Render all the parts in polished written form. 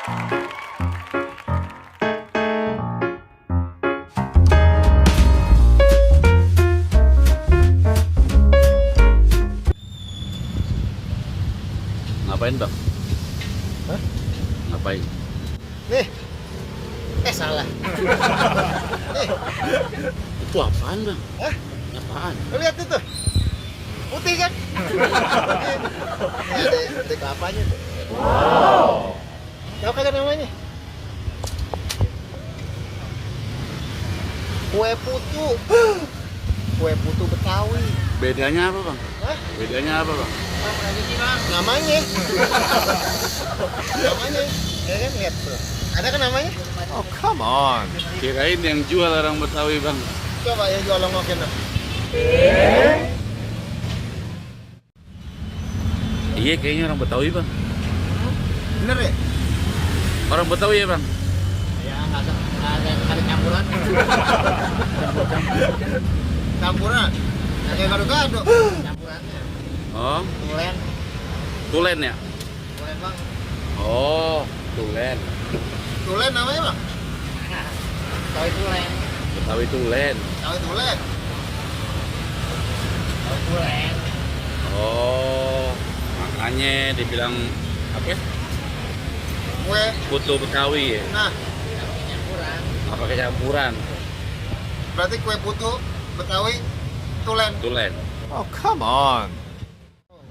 Ngapain bang? Hah? Ngapain? Nih. Salah. Nih. Itu apaan bang? Hah? Apaan? Lu lihat itu. Putih kan? Ini ada kelapanya tuh. Wow. Tahu kagak namanya? Kue putu. Kue putu Betawi. Bedanya apa bang? Hah? Bedanya apa bang? Namanya. Namanya. Ya kan lihat tuh. Ada kan namanya? Oh, come on. Kirain yang jual orang Betawi bang. Coba ya jual longokin dong. Iya kayaknya orang Betawi bang. Bener ya? Orang Betawi ya bang? Ya nggak ada campuran. Campuran. Kayak gado-gado. Campurannya. Oh, Tulen. tulen ya? Tulen bang. Oh, tulen. Tulen namanya bang? Tahu tulen. Betawi tulen. Tahu tulen. Tahu tulen. Oh, makanya dibilang apa ya? Kue. Putu Betawi ya? Nah, Apa pakai campuran? berarti kue putu Betawi tulen. Tulen. Oh, come on.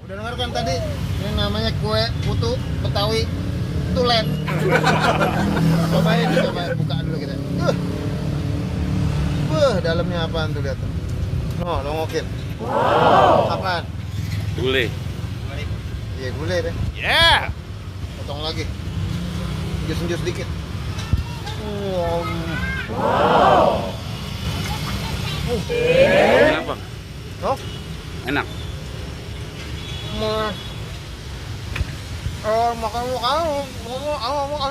Udah denger kan tadi? Ini namanya kue putu Betawi tulen. Cobain, coba buka dulu kita. Dalamnya apaan tuh lihat tuh. Oh, longokin. Wow. Apaan? Gulai. Iya, gulai deh. Yeah. Potong lagi. Jus-jus dikit. Wow. Enak bang? Oh, Enak. mah. Makan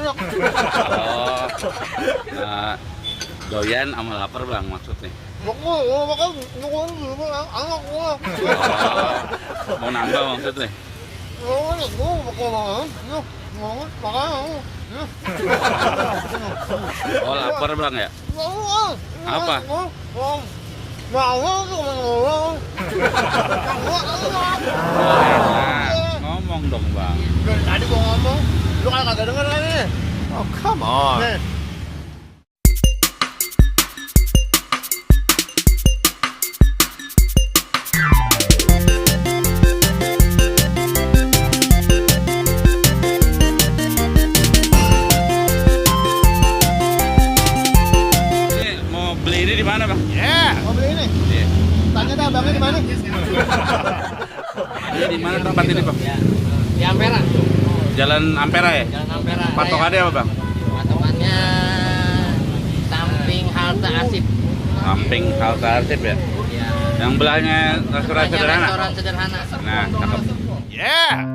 enak. Oh, doyan sama lapar bang maksudnya. Makan enak. Oh, mau nambah maksudnya. Oh, lapar bang ya? Apa? Oh, enak. Ngomong dong bang. Dari tadi gua ngomong, lu kan kagak denger kan nih. Oh, come on. Nih. Ini mau beli ini di mana bang? Yeah. Mau beli ini? Iya. Tanya dah abangnya di mana? Ini di mana tempat ini bang? Di Ampera, Jalan Ampera ya? Jalan Ampera. Patokannya apa bang? Patokannya samping halte Asip. Samping halte Arsip ya? Ya. Yang belahnya restoran Banyak sederhana? restoran sederhana. Nah, cakep. Yeah.